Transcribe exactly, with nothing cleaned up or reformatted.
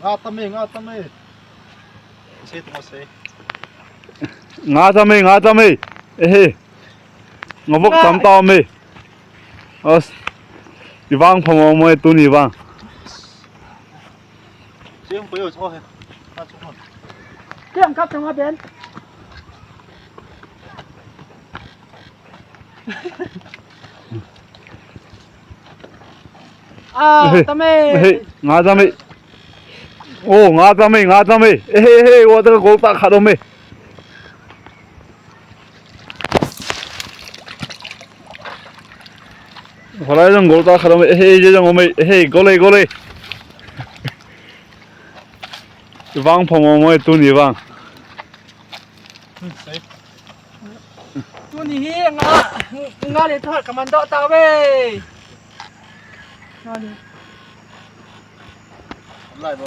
Nga tam e, nga tam e. Nga tam e, nga tam e. Ehe. Nga vok tam tao me. Os. Ivang phamong mo e tuni vang. Tiang kap tang a ben. Ah, ehe, tam e. Ehe, nga tam e. Oh, nga tam e, nga tam e. Ehe, ehe, wa ta gol ta khat um e. Halai jong gol ta khat um e. Ehe, je jong um e. Ehe, gol e, gol e. Vang phamong mo e tuni vang. Tuni hi nga, nga le thot ka man doh tave. Nga le. Lai bo.